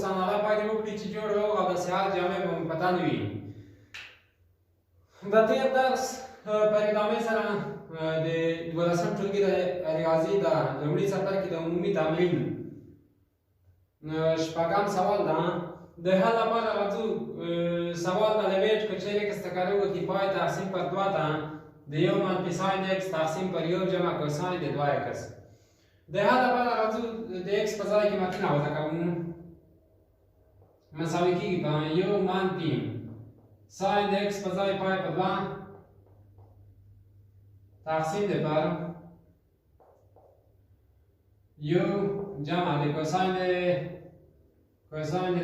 دوستان، الله پاک دې وکړي چې جوړ روغ او د صحت جامې به مو په تن وي. د تېر درس پر ادامې سره د دولسم ټولګي د ریاضي د لومړي څپرکي د عمومي تمرین شپږم سوال ده. د حل لپاره راځو. سوال د لیمیټ که چېرې ایکس تکرار وکړي پای تقسیم پر دوه ده د یو منفي ساین ایکس تقسیم پر یو جمع کوساین د دوه ایکس. د حل لپاره راځو د ایکس په ځای قیمتونه وضع کوو. مساوي کېږي په یو منفي ساین د ایکس په ځای پای په دوه تقسیم د پر یو جمع د کوساین د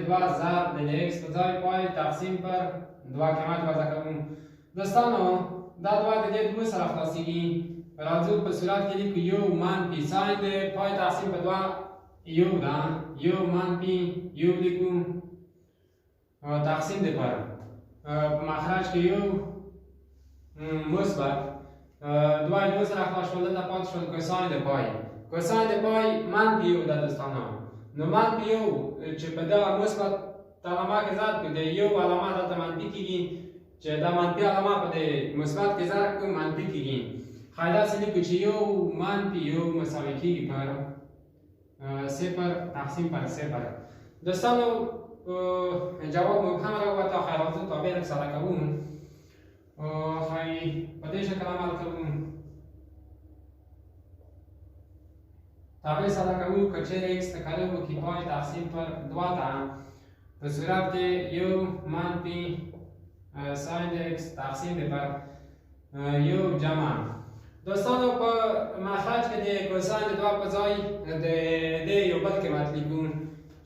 دوه ضرب د ایکس په ځای پای تقسیم پر دوه قیمت وضع کوو. دوستانو دا دوه د دې دوه سره خلاصېږي. راځو په صورت کې لیکو یو منفي ساین د پای تقسیم په دوه یو ده، یو منفي یو لیکو تقسیم د پر په مخرج کې یو مثبت دوه دوه سره خلاص شول، دلته پاتې شول کوساین د پای. کوساین د پای منفي یو ده دوستانو، نو منفي یو چې په دغه مثبت علامه کې ضرب کړو د یو علامه دلته منفي کېږي، چې دا منفي علامه په دې مثبت کې ضرب کړو منفي کېږي. ښایي داسې لیکو چې یو منفي یو مساوي کېږي پر صفر تقسیم پر صفر. دوستانو جواب مبهم راووته، ښایي راځو تابع لږ ساده کوو. ښایي په دې شکل عمل کوو، تابع ساده کوو. که چېرې ایکس تکرار وکړي پای تقسیم پر دوه ده په صورت کې یو منفي ساین د ایکس تقسیم دی پر یو جمع. دوستانو په مخرج کې د کوساین د دوه په ځای د دې یو بل قیمت لیکو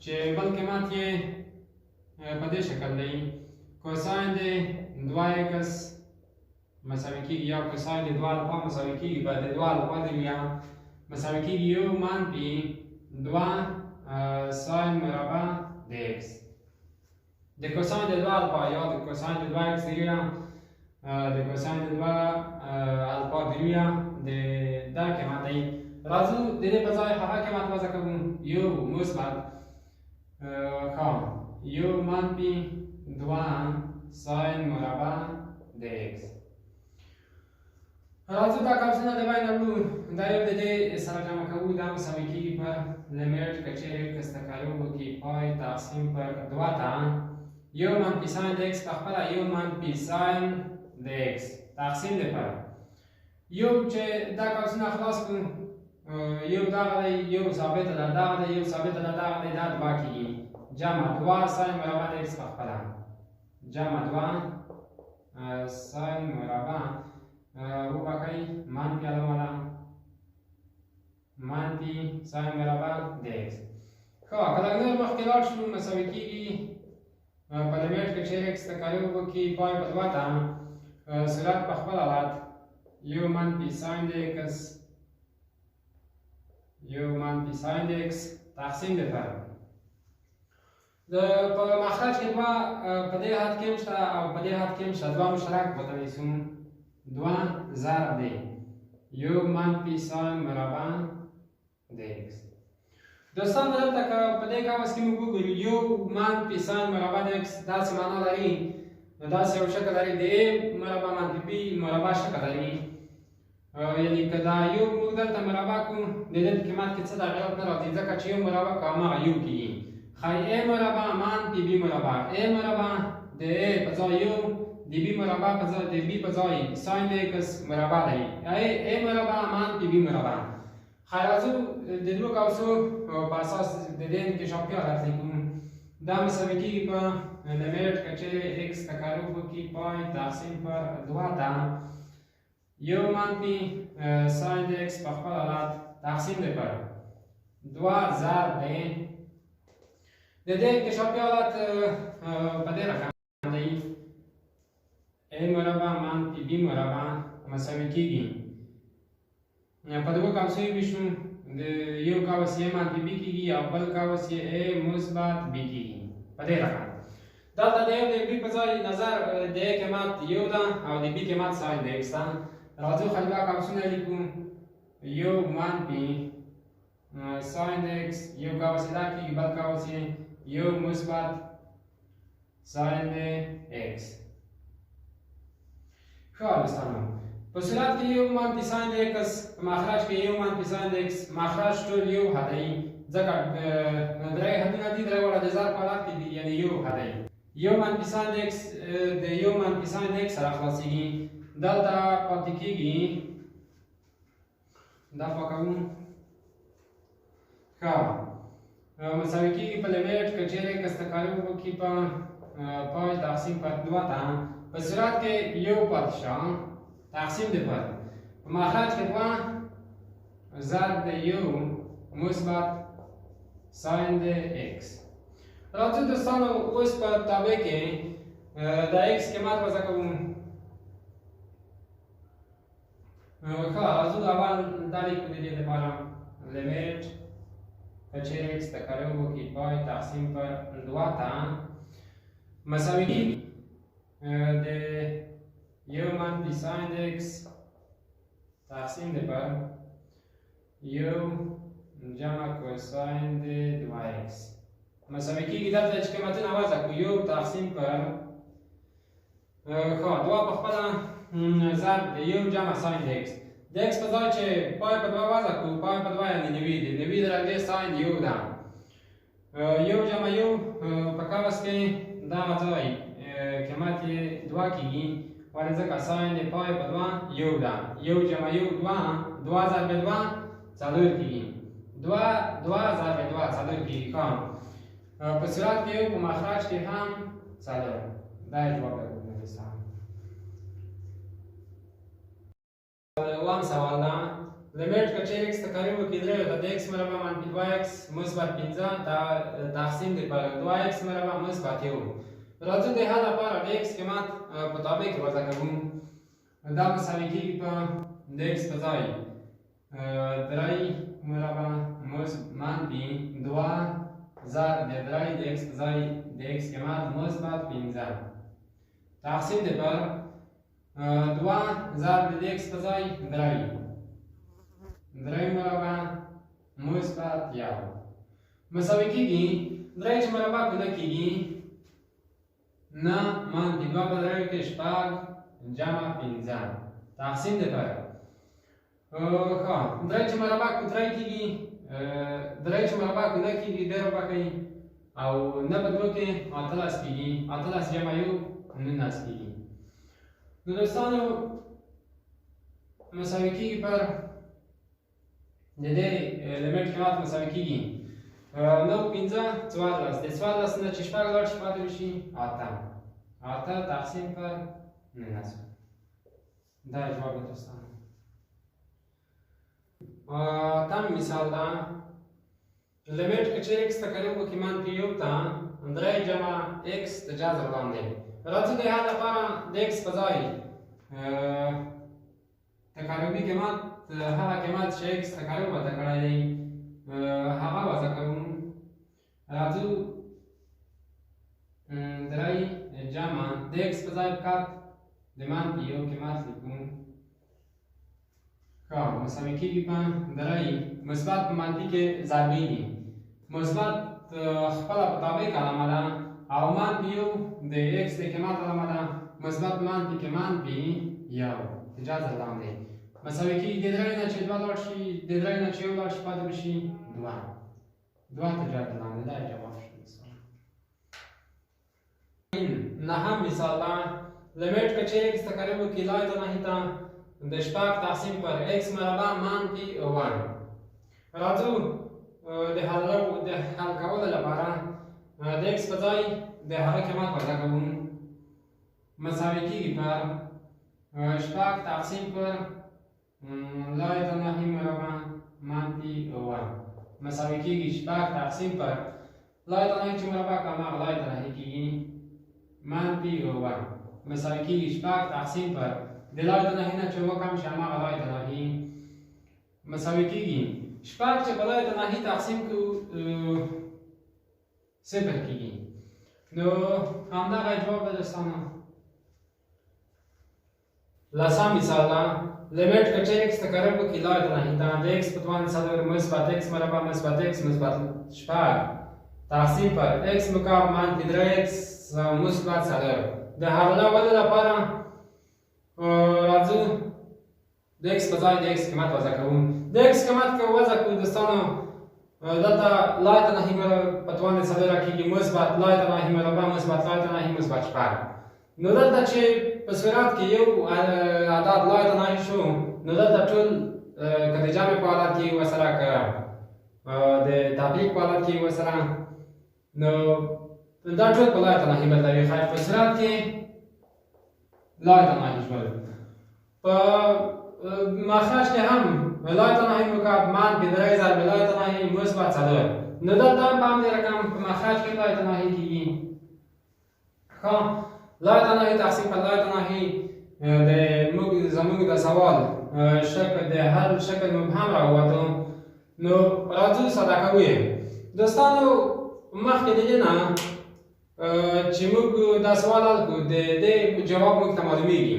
چې بل قیمت یې په دې شکل دی. کوساین د دوه ایکس مساوي کېږي یا کوساین د دوه الفا مساوي کېږي په د دوه الفا د یا مساوي کېږي یو منفي دوه ساین مربع د ایکس. د کوساین د دوه الفا یا د کوساین د دوه ایکس دریا د کوساین د دوه الفا دریا د دا قیمت دی. راځو د دې په ځای هغه قیمت وضع کوو، یو مثبت ښه یو منفي دوه ساین مربع د ایکس. راځو دا قوسونه د بین وړو، دا یو د دې سره جمع کوو، دا مساوي کېږي پر لیمیټ که چېرې ایکس تکرار وکړي پای تقسیم پر دوه ته یو منفي ساین د ایکس په خپله یو منفي ساین د ایکس تقسیم دی پر یو چې دا قوسونه خلاص کړو، یو دغه دی یو ثابته ده، دغه دی یو ثابته ده، دغه دی دا دوه کېږي جمع دوه ساین مربع د ایکس په خپله جمع دوه ساین مربع وبخښئ منفي علامه ده منفي ساین مربع د ایکس. ښه که لږ نور مخکې لاړ شو مساوي کېږي په لیمیټ کې چېرې ایکس تکرار وکړي پای په دوه ته صورت په خپل حالت یو منفي ساین د ایکس یو منفي ساین د ایکس تقسیم دی پر د په مخرج کې دوه په دې حد کې هم شته او په دې حد کې هم شته، دوه مشترک ورته نیسو، دوه ضرب دی یو منفي ساین مربع د ایکس. دوستان دلته که په دې قوس کې موږ وګورو یو منفي ساین مربع د ایکس داسې معنا لري، نو داسې یو شکل لري د ای مربع منفي بي مربع شکل لري. یعنی که دا یو موږ دلته مربع کړو د دې په قیمت کې څه تغیرات نه راځي، ځکه چې یو مربع که هماغه یو کېږي. ښایي ای مربع منفي بي مربع، ای مربع د ای په ځای یو د بي مربع په ځای د بي په ځای ساین د ایکس مربع دی، ای مربع منفي بي مربع. ښایي راځو د دوو قوسو په اساس د دې انکشافي حالت لیکو. دا مساوي کېږي په لیمیټ که چېرې ایکس تکرار وکړي پای تقسیم پر دوه ته یو منفي ساین د ایکس په خپل حالت تقسیم دی پر دوه ضرب دی. د دې انکشافي حالت په دې رقم دی ای مربع منفي بي مربع مساوي کېږي په دوه قوسو یې ویشو، د یو قوس یې منفي بي کېږي او بل قوس یې ای مثبت بي کېږي په دې رقم. دلته د یو د بي په ځای نظر د ای قیمت یو ده او د بي قیمت ساین د ایکس ده. راځو خلک دا قوسونه لیکو، یو منفي ساین د ایکس یو قوس یې دا کېږي بل قوس یې یو مثبت ساین د ایکس. ښه دوستانو، په صورت کې یو منفي ساین د ایکس، په مخرج کې یو منفي ساین د ایکس، مخرج ټول یو حدی، ځکه درې حدونه دي، درې واړه د ضرب په حالت کې دي، یعنې یو حدی. یو منفي ساین د ایکس د یو منفي ساین د ایکس سره خلاصېږي، دلته پاتې کېږي، دا پاکوو. ښه، مساوي کېږي په لیمیټ که چېرې ایکس تقارب وکړي په پای تقسیم پر دوه ته، په صورت کې یو پاتې شه تقسیم د پر، په مخرج کې دوه ضرب د یو مثبت ساین د ایکس. راځو دوستانو اوس په تابع کې د ایکس قیمت وضع کوو. ښه، راځو اول دا لیکو د دې لپاره لیمیټ که چېرې ایکس تقارب وکړي پای تقسیم پر دوه ته مساوي کېږي د یو منفي ساین د ایکس تقسیم د پر یو جمع کوساین د دوه ایکس مساوي کېږي. دلته چې قیمتونه وضع کړو، یو تقسیم پر ښه دوه په خپله ضرب د یو جمع ساین د ایکس، د ایکس په ځای چې پای په دوه وضع کړو، پای په دوه یعنې نوي دی، نوي درجې ساین یو ده، یو جمع یو په قوس کې دغه ځای قیمت یې دوه کېږي، ولې ځکه ساین د پای په دوه یو ده، یو جمع یو دوه، دوه ضرب دوه څلور کېږي، دوه دوه ضرب دوه څلور کېږي. ښه، په صورت کې یو، په مخرج کې هم څلور. دا یې جواب دی. اووم سوال ده، لیمیټ که چېرې ایکس تقارب وکړي دریو ته، د ایکس مربع منفي دوه ایکس مثبت پنځه تقسیم د پر دوه ایکس مربع مثبت یو. راځو د حل لپاره د ایکس قیمت په تابع کې وضع کوو. دا مساوي کېږي په د ایکس په ځای درې مربع منفي دوه ضرب د درې د ایکس په ځای د ایکس قیمت مثبت پنځه تقسیم د پر دوه ضرب د ایکس په ځای درې، درې مربع مثبت یو مساوي کېږي درې چې مربع کړو نه کېږي، نه منفي دوه په دریو کې شپږ جمع پنځه تقسیم د پر ښه درې چې مربع کړو درې کېږي، درې چې مربع کړو نه کېږي، ډېر وبښئ، او نه په دوو کې 18 کېږي، 18 جمع یو 19 کېږي. نو دوستانو مساوي کېږي پر د دې لیمیټ قیمت مساوي کېږي نو پنځه 14، د 14 نه چې شپږ لاړ شي پاتې به شي اته، اته تقسیم پر 19. دا جواب دی دوستانو. اتم مثال ده، لیمیټ که چېرې ایکس تقریب وکړي منفي یو ته درې جمع ایکس د جذر لاندې. راځو د حل لپاره د ایکس په ځای تقاربي قیمت، هغه قیمت چې ایکس تقارب ورته کړی دی هغه وضع کوو. راځو درې جمع د ایکس په ځای فقط د منفي یو قیمت لیکو. ښه، مساوي کېږي په درې مثبت په منفي کې ضربېږي، مثبت خپله په تابع کې علامه ده او منفي یو د ایکس د قیمت علامه ده، مثبت منفي کې منفي یو د جذر لاندې مساوي کېږي د درې نه چې دوه لاړ شي، د درې نه چې یو لاړ شي پاتې به شي دوه، دوه تر جذر لاندې. دا یې جواب شو. نهم مثال ده، لیمیټ که چېرې ایکس تقریب وکړي لای ته نهي ته د شپږ تقسیم پر ایکس مربع منفي اووه. راځو د حل کولو لپاره د ایکس په ځای د هغه قیمت وضع کوو. مساوي کېږي پر شپږ تقسیم پر لای ته نهي مربع منفي اووه مساوي کېږي شپږ تقسیم پر لای ته نهي چې مربع کړه هماغه لای ته نهي کېږي منفي اووه مساوي کېږي شپږ تقسیم پر د لای ته نهي نه چې اووه کم شي هماغه لای ته نهي مساوي کېږي شپږ چې په لای ته نهي تقسیم کړو صفر کېږي. نو همدغه جواب ده دوستانو. لسم مثال ده، لیمیټ که چېرې ایکس تقرب وکړي لای ته نهي ته د ایکس په توان څلور مثبت ایکس مربع مثبت ایکس مثبت شپږ تقسیم پر x مکعب منفي درې x مثبت څلور. د حل ولو لپاره راځو د x په ځای د x قیمت وضع کوو. د x قیمت که وضع کوو دوستانو، دلته لایتناهي په توان د څلور کېږي مثبت لایتناهي مربع مثبت لایتناهي مثبت شپږ. نو دلته چې په صورت کې یو عدد لایتناهي شو، نو دلته ټول که د جمع په حالت کې ورسره که د تفریق په حالت کې ورسره، نو دا ټول په لایتناهي بدلوي. خیر په صورت کې لایتناهي شول. په مخرج کې هم لایتناهي مکعب منفي درې ضرب لایتناهي مثبت څلور. نو دلته هم په همدې رقم په مخرج کې لایتناهي کېږي. ښه، لایتناهي تقسیم پر لایتناهي د موږ زموږ د سوال شکل د حل شکل مبهم راووتو. نو راځو ساده کوو یې. دوستانو مخکې د دې نه چې موږ دا سوال حل کړو، د دې جواب موږ ته معلومیږي،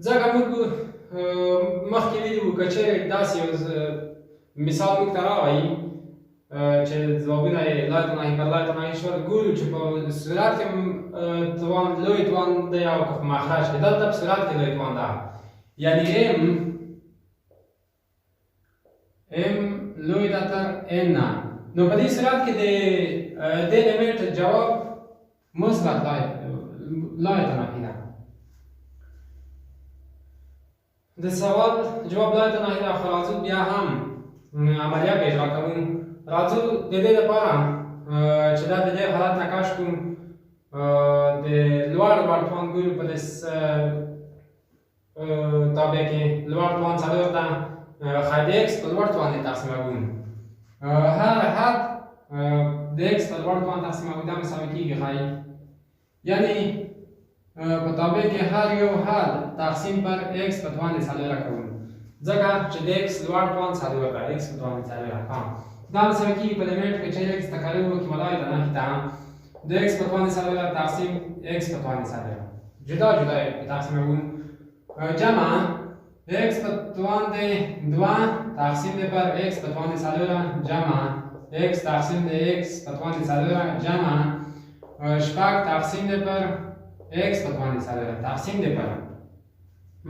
ځکه موږ مخکې ویلي وو که چېرې داسې یو مثال موږ ته راغی چې ځوابونه یې لایتناهي پر لایتناهي شول، ګورو چې په صورت کې توان لوی توان دی او که په مخرج کې. دلته په صورت کې لوی توان ده، یعنی ام ام لوی ده تر ان نه. نو په دې صورت کې د دې لیمیټ جواب مثبت لایتناهي ده. د سوال جواب لایتناهي ده، خو راځو بیا هم عملیه به اجرا کوو. راځو د دې لپاره چې دا د دې حالت نه کش کړو، د لوړ لوړ توان ګورو. په دې تابع کې لوړ توان څلور ده، خی د ایکس په لوړ توان یې تقسیموو. هر حد د ایکس په لوړ توان تقسیموو، دا مساوي کېږي خی، یعنی په تابع کې هر یو حد تقسیم پر ایکس په توان د څلور کوو، ځکه چې د ایکس لوړ توان څلور ده، ایکس په توان د څلور. دا مساوي کېږي په لیمیټ کې چې ایکس تقرب وکړي ولایتناهي ته د ایکس په توان د څلور تقسیم ایکس په توان د څلور، جدا جدا یې تقسیموو، جمع ایکس په توان د دوه تقسیم دی پر ایکس په توان د څلور جمع ایکس تقسیم د ایکس په توان د څلور جمع شپږ تقسیم دی پر ایکس په توان د څلور تقسیم دی پر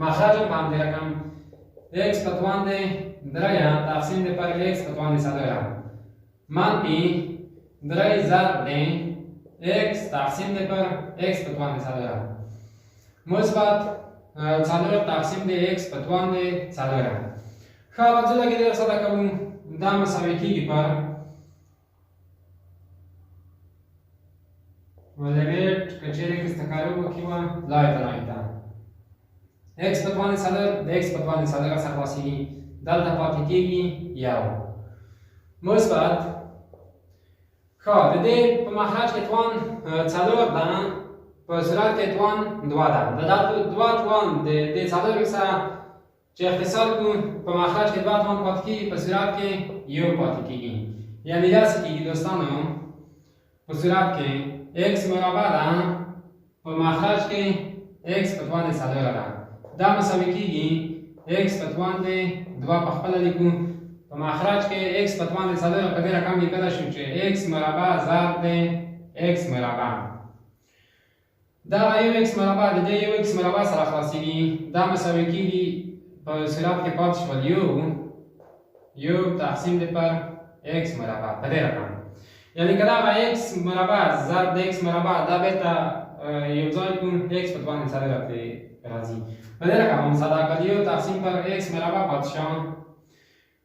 مخرج هم په همدې رقم ایکس په توان د درې تقسیم دی پر ایکس په توان د څلور منفي درې ضرب دی ایکس تقسیم دی پر ایکس په توان د څلور مثبت څلور تقسیم دی ایکس په توان د څلور. ښه، راځو لږ ډېر ساده کوو. دا مساوي کېږي پر لیمیټ که چېرې ایکس تقارب وکړي وه لایتناهي ته ایکس په توان د څلور د ایکس په توان د څلور سره خلاصېږي، دلته پاتې کېږي یو مثبت. ښه، د دې په مخرج کې توان څلور ده، په صورت کې توان دوه ده. د دا دوه توان د دې څلور سره چې اختصار کړو، په مخرج کې دوه توان پاتې کېږي، په صورت کې یو پاتې کېږي. یعنی داسې کېږي دوستانو، په صورت کې ایکس مربع ده، په مخرج کې ایکس په توان د څلور ده، دا مساوي کېږي ایکس په توان د دوه په خپله لیکو، په مخرج کې ایکس په توان د څلور په دې رقم لیکلی شو چې ایکس مربع ضرب د ایکس مربع. دا یو ایکس مربع د دې یو ایکس مربع سره خلاصېږي، دا مساوي کېږي په صورت کې پاتې شول یو یو تقسیم دی پر ایکس مربع په دې رقم. یعنی که دغه ایکس مربع ضرب د ایکس مربع دا بېرته یو ځای کړو، ایکس په توان د څلور پرې راځي. په دې رقم هم ساده کړل، یو تقسیم پر ایکس مربع پاتې شو.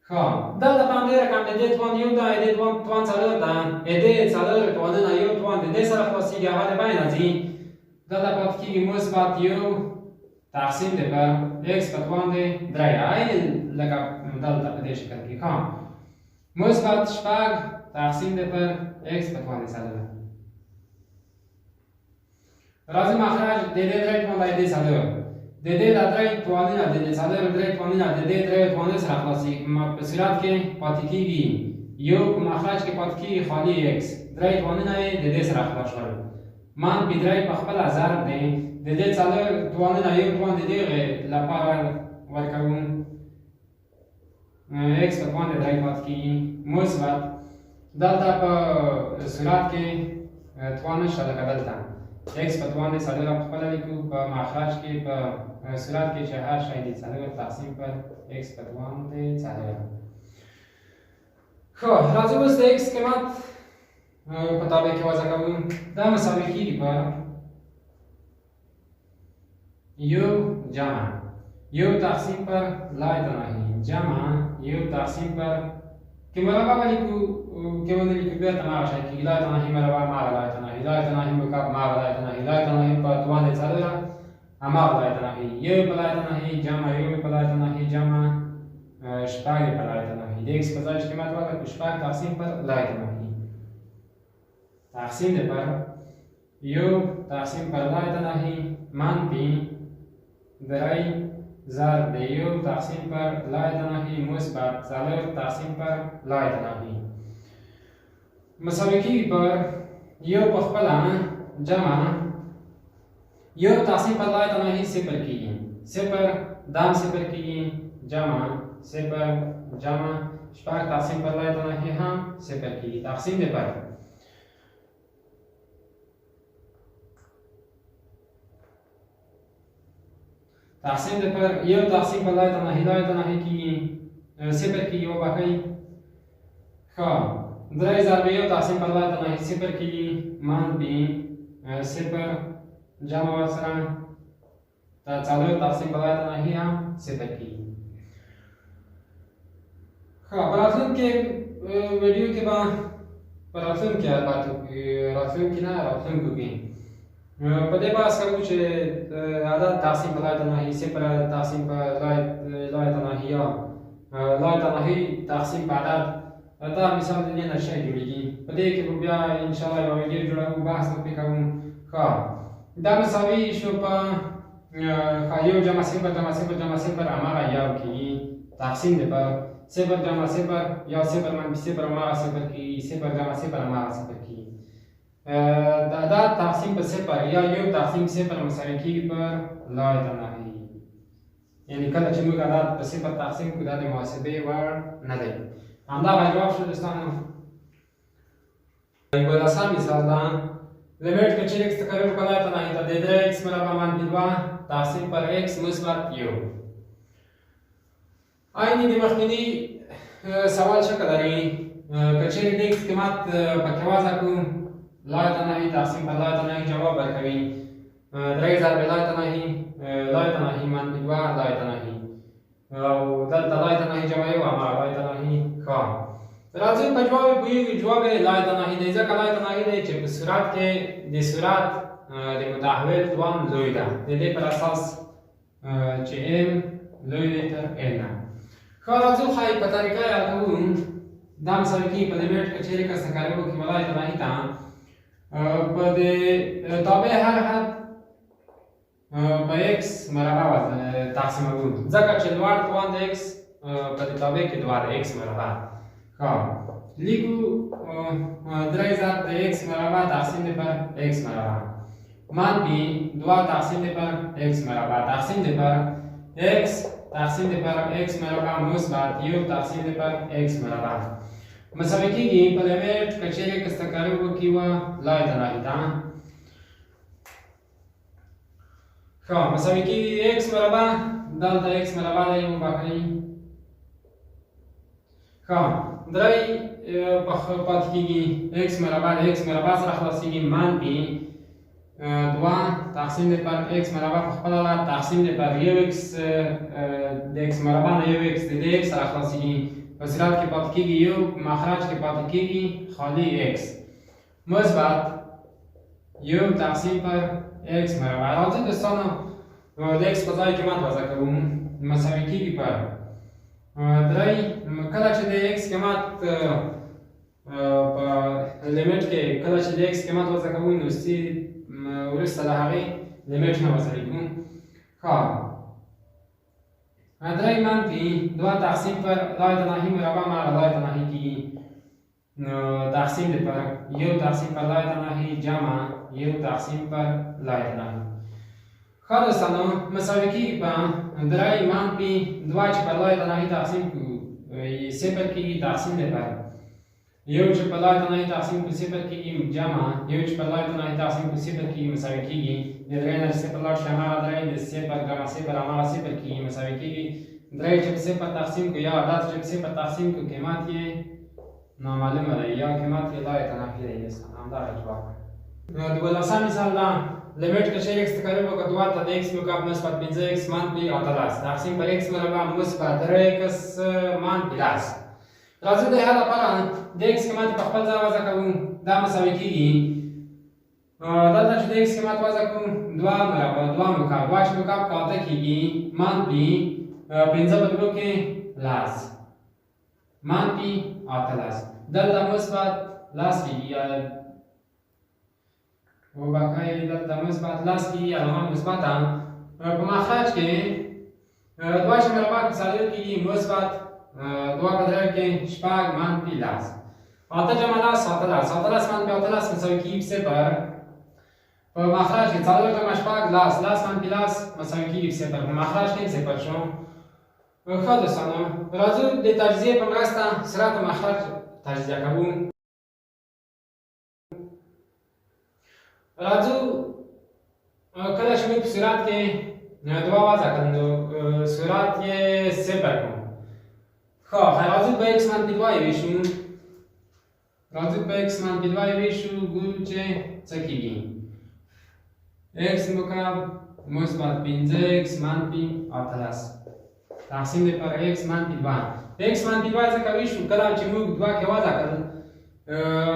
ښه، دلته په همدې رقم د دې توان یو ده، د دې توان څلور ده، د دې څلور توانونه یو توان د دې سره خلاصېږي، هغه د بینه ځي. دلته پاتې کېږي مثبت یو تقسیم دی پر ایکس په توان دی درې، عین لکه دلته په دې شکل کې. ښه، مثبت شپږ تقسیم دی پر ایکس په توان دی څلور. راځي مخرج د دې درې توان دی دې څلور، د دې دا درې توانونه د دې څلور درې توانونه د دې درې توانونو سره خلاصېږي، په صورت کې پاتې کېږي یو، په مخرج کې پاتې کېږي خالي ایکس، درې توانونه یې د دې سره خلاص شول. منفي درې په خپله ضرب دی، د دې څلور توانونه یو توان د دې لپاره ورکوو، ایکس په توان د درې پاتې کېږي، مثبت دلته په صورت کې توان نشته، لکه دلته ایکس په توان د څلور په خپله لیکو، په مخرج کې په صورت کې چې هر شی د څلور تقسیم پر ایکس په توان د څلور. ښه، راځو اوس د ایکس قیمت په تابع کې وضع کوو. دا مساوي کېږي په یو جمع یو تقسیم پر لایتناهي جمع یو تقسیم پر که مربع ولیکو که ونه لیکو بېرته هماغه شی کېږي، لایتناهي مربع هماغه لایتناهي، لایتناهي مکعب هماغه لایتناهي، لایتناهي په توان د څلور هماغه لایتناهي، یو په لایتناهي جمع یو په لایتناهي جمع شپږ په لایتناهي. د ایکس په ځای چې قیمت وضع کړو شپږ تقسیم پر لایتناهي تقسیم دی پر یو تقسیم پر لایتناهي منفي درې ضرب د یو تقسیم پر لایتناهي مثبت څلور تقسیم پر لایتناهي مساوي کېږي پر یو په خپله جمع یو تقسیم پر لایتناهي صفر کېږي، صفر دام صفر کېږي جمع صفر جمع شپږ تقسیم پر لایتناهي هم صفر کېږي، تقسیم دی پر تقسیم د پر یو تقسیم په لایتناهي لایتناهي کېږي صفر کېږي، وبښئ. ښه، درې ضرب یو تقسیم پر لایتناهي صفر کېږي منفي صفر جمع ورسره څلور تقسیم په لایتناهي هم صفر کېږي. ښه، په راتلونکې ویډیو کې به په راتلونکې البته راتلونکې نه راتلونکو کې په دې بحث کوو چې عدد تقسیم په لایتناهي صفر عدد تقسیم په لایتناهي یا لایتناهي تقسیم په عدد، دا مثال د دې نه شی جوړېږي. په دې کې به بیا انشاءالله یوه ویډیو جوړوو، بحث به پرې کوو. ښه، دا مساوي شو په ښه یو جمع صفر جمع صفر جمع صفر هماغه یو کېږي، تقسیم دی پر صفر جمع صفر یا صفر منفي صفر هماغه صفر کېږي، صفر جمع صفر هماغه صفر کېږي. د عدد تقسیم په صفر یا یو تقسیم صفر مساوي کېږي پر لایتناهي، یعنی کله چې موږ عدد په صفر تقسیم کړو دا د محاسبې وړ نه دی. همدغه جواب شو دوستانو. یو آسان مثال ده، لیمیټ که چېرې ایکس تکرر په لایتناهي ته د درې ایکس مربع منفي دوه تقسیم پر ایکس مثبت یو. عین د مخکیني سوال شکل لري، که چېرې د ایکس قیمت پکې وضع کړو لایتناهي تقسیم پر لایتناهي جواب ورکوي، درې ضرب لایتناهي لایتناهي منفي دوه لایتناهي، او دلته لایتناهي جمع یو هماغه لایتناهي. ښه، راځئ په جواب یې پوهېږو. جواب یې لایتناهي دی، ځکه لایتناهي دی چې په صورت کې د صورت د متحول توان لوی ده، د دې پر اساس چې ام لوی دی تر ان نه. ښه، راځو ښایي په طریقه یې حل کوو. دا مساوي کېږي په لیمیټ که چېرې که تکرر وکړي ولایتناهي ته په دې تابع هر حد په ایکس مربع تقسیموو، ځکه چې لوړ توان د ایکس په دې تابع کې دوه دی، ایکس مربع. ښه، لیکو درې ضرب د ایکس مربع تقسیم دی پر ایکس مربع منفي دوه تقسیم دی پر ایکس مربع تقسیم دی پر ایکس تقسیم دی پر ایکس مربع مثبت یو تقسیم دی پر ایکس مربع مساوي کېږي په لیمیټ که چېرې که تکرر وکړي وه لایتناهي ته. ښه، مساوي کېږي ایکس مربع، دلته ایکس مربع دی وبښئ. ښه، درې پاتې کېږي ایکس مربع د ایکس مربع سره خلاصېږي منفي دوه تقسیم دی پر ایکس مربع په خپله ده تقسیم دی پر یو ایکس د ایکس مربع نه یو ایکس د دې ایکس سره خلاصېږي، په صورت کې پاتې کېږي یو، مخرج کې پاتې کېږي خالي ایکس مثبت یو تقسیم پر ایکس مربع. راځئ دوستانو د ایکس په ځای قیمت وضع کوو، مساوي کېږي پر درې. کله چې د ایکس قیمت په لیمیټ کې کله چې د ایکس قیمت وضع کوو نو سي وروسته له هغې لیمیټ نه وضع لیکو. ښه، درې منفي دوه تقسیم پر لایتناهي مربع هماغه لایتناهي کېږي، نو تقسیم دی پر یو تقسیم پر لایتناهي جمع یو تقسیم پر لایتناهي. ښه دوستانو، مساوي کېږي په درې منفي دوه چې پر لایتناهي تقسیم کړو صفر کېږي، تقسیم دی پر یو چې په لایتناهي تقسیم کو صفر کېږي جمع یو چې په لایتناهي تقسیم کو صفر کېږي مساوي کېږي. د درې نه چې صفر لاړ شي هماغه درې، د صفر جمع صفر هماغه صفر کېږي مساوي کېږي. درې چې په صفر تقسیم کو یا عدد چې په صفر تقسیم کو قیمت یې نامعلومه دی یا قیمت یې لایتناهي دی دوستان. همدغه جواب. دولسم مثال دا لیمټ که چېرې ایکس تقریب وکړو دوه ته د ایکس مکعب مثبت پنځه ایکس منفي 18 تقسیم پر ایکس مربع مثبت درې ایکس منفي 10. راځو د حل لپاره د ایکس قیمت په خپل ځای وضع کوو، دا مساوي کېږي. دلته چې د ایکس قیمت وضع کوو دوه مربع دوه مکعب، دوه چې مکعب که اته کېږي منفي پنځه په دوو کې لس منفي 18، دلته مثبت لس کېږي یا وبخښئ دلته مثبت لس کېږي، علامه مثبته. په مخرج کې دوه چې مربع کې څلور کېږي مثبت دوه په درې کې شپږ منفي لس، اته جمع لس 18، 18 منفي 18 مساوي کېږي صفر. په مخرج کې څلور جمع شپږ لس، لس منفي لس مساوي کېږي صفر، په مخرج کې صفر شو. ښه دوستانو راځو د تجزیې په مرسته سرعت مخرج تجزیه کوو. راځو کله چې موږ په سرعت کې دوه وضع کړو نو سرعت یې صفر کړو. ښه راځو په ایکس منفي دوه یې ویشو، راځو په ایکس منفي دوه یې ویشو، ګورو چې څه کېږي. ایکس مکعب مثبت پنځه ایکس منفي 18 تقسیم دی پر ایکس منفي دوه. ایکس منفي دوه ځکه ویشو کله چې موږ دوه کې وضع کړل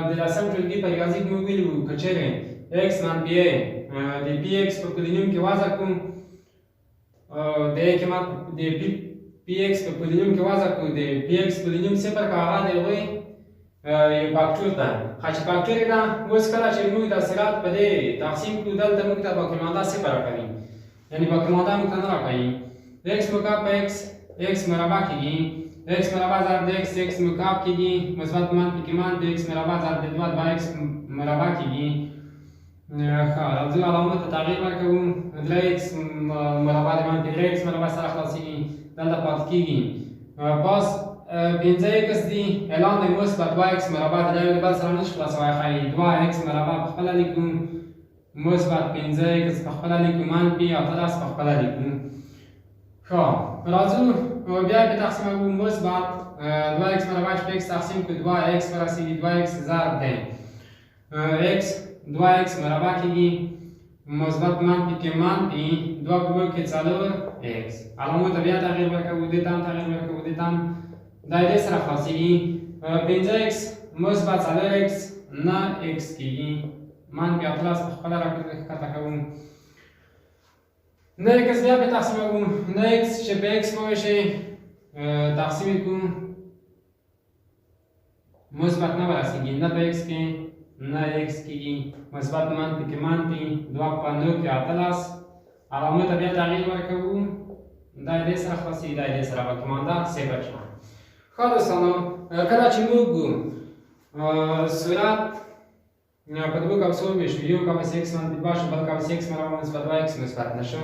د لسم ټولګي په ریاضي کې موږ ویلي وو که چېرې ایکس منفي ای د پي ایکس په پولینوم کې وضع کړو، د ای قیمت د پي ایکس په پولینوم کې وضع کړو، د پي ایکس پولینوم صفر که هغه د هغوی یو فاکتور ده. ښه چې فاکتور یې ده، اوس کله چې موږ دا صراط په دې تقسیم کړو دلته موږ ته باقیمانده صفر راکوي، یعنې باقیمانده موږ ته نه راکوي. ایکس مکعب په ایکس ایکس مربع کېږي، ایکس مربع ضرب د ایکس ایکس مکعب کېږي، مثبت منفي کې منفي ایکس مربع ضرب د دوه دوه ایکس مربع کېږي. ښه راځو علامو ته تغییر ورکوو، درې ایکس مربع د منفي درې ایکس مربع سره خلاصېږي، دلته پاتې کېږي پاس پنځه ایکس دي، اعلان دی مثبت دوه ایکس مربع د یو د بل سره نشي خلاصوی، ښایي دوه ایکس مربع په خپله لیکو، مثبت پنځه ایکس په خپله لیکو، منفي 18 په خپله لیکو. ښه راځو بیا پې تقسیموو، مثبت دوه ایکس مربع چې په ایکس تقسیم کړو دوه ایکس ورسېږي، دوه ایکس ضرب دی ایکس دوه ایکس مربع کېږي، مثبت منفي کې منفي دوه په دوه کې څلور ایکس. علامو ته بیا تغییر ورکوو، دې ته هم تغییر ورکوو، دې ته هم، دا دې سره خلاصېږي. پنځه ایکس مثبت څلور ایکس نه ایکس کېږي، منفي 18 په خپله راکښته کوو. نه ایکس بیا پې تقسیموو، نه ایکس چې په ایکس وویشي تقسیم یې کړو مثبت نه ورسېږي، نه په ایکس کې نه ایکس کېږي، مثبت منفي کې منفي دوه په نو کې 18. علامو ته بیا تغییر ورکوو، دا دې سره خلاصېږي، دا دې سره باقیمانده صفر شوه. ښه دوستانو کله چې موږ سرعت په دوو قوسو وویشو، یو قوس ایکس منفي دوه شو، بل قوس ایکس مربع مثبت دوه ایکس مثبت نه شو.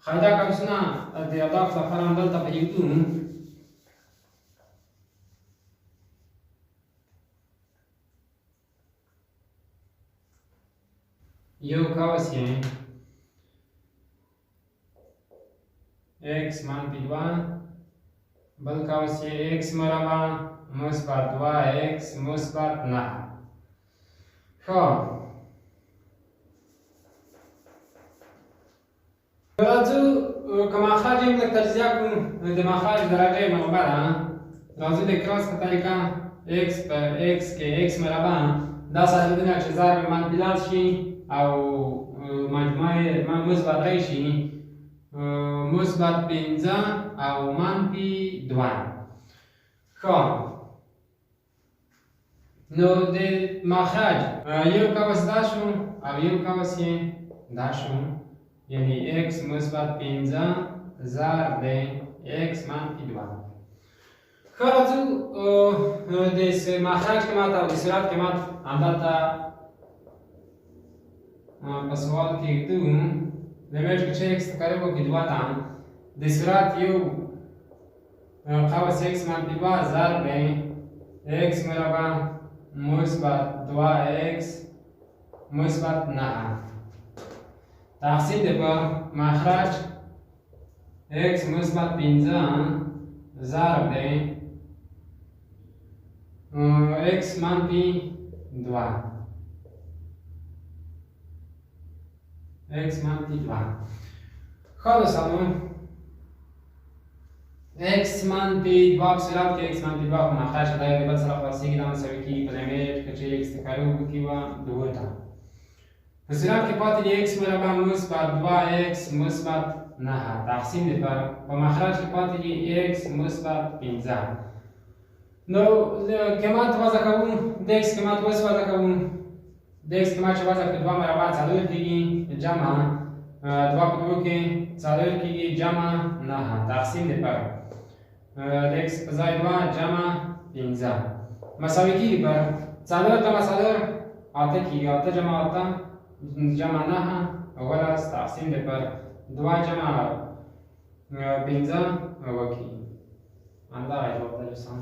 ښه دا قوسونه د یاداښت لپاره همدلته پرېږدو. یو قوس یې ایکس منفي دوه، بل قوس یې ایکس مربع مثبت دوه ایکس مثبت نهه. ښه راځو که مخرج یې لږ تجزیه کړو، د مخرج درجه یې مربع ده. راځو د کراس په طریقه ایکس په ایکس کې ایکس مربع، دا سره چې ضرب منفي لس شي او مجموعه یې مثبت درې شي، مثبت پنځه او منفي دوه. ښه نو د مخرج یو قوس دا شو او یو قوس یې دا شو، یعنی ایکس مثبت پنځه ضرب د ایکس منفي دوه. ښه راځو د مخرج قیمت او د سرعت قیمت همدلته په سوال کې ږدو. لیمټ کې چې ایکس تقریب وکړي دوه ته، د سرعت یو قوس ایکس منفي دوه ضرب دی ایکس مربع مثبت 2x مثبت 9 تقسیم دی په مخرج x مثبت 5 ضرب دی x منفي 2، x منفي 2. ښه دوستانو، x منفي 2 په سیلاب کې x منفي 2 په مخرج کې دا یو د بل سره خلاصېږي. دا مساوي کېږي په لیمیټ که چېرې x تکاریو وکړي وه 2 ته. په سیلاب کې پاتې دي x مربع مثبت 2x مثبت 9 تقسیم دی په مخرج کې پاتې دي x مثبت 5. نو قیمت وضع کوو، د x قیمت اوس وضع کوو. د x قیمت چې وضع کړو، 2 مربع 4 کېږي، جمع 2 په 2 کې 4 کېږي، جمع 9 تقسیم دی پر د x په ځای 2 جمع 5 مساوي کېږي پر 4 جمع 4 8 کېږي، 8 جمع 8 جمع 9 17 تقسیم دی پر 2 جمع 5 7 کېږي. همدغه جواب دی دوستان.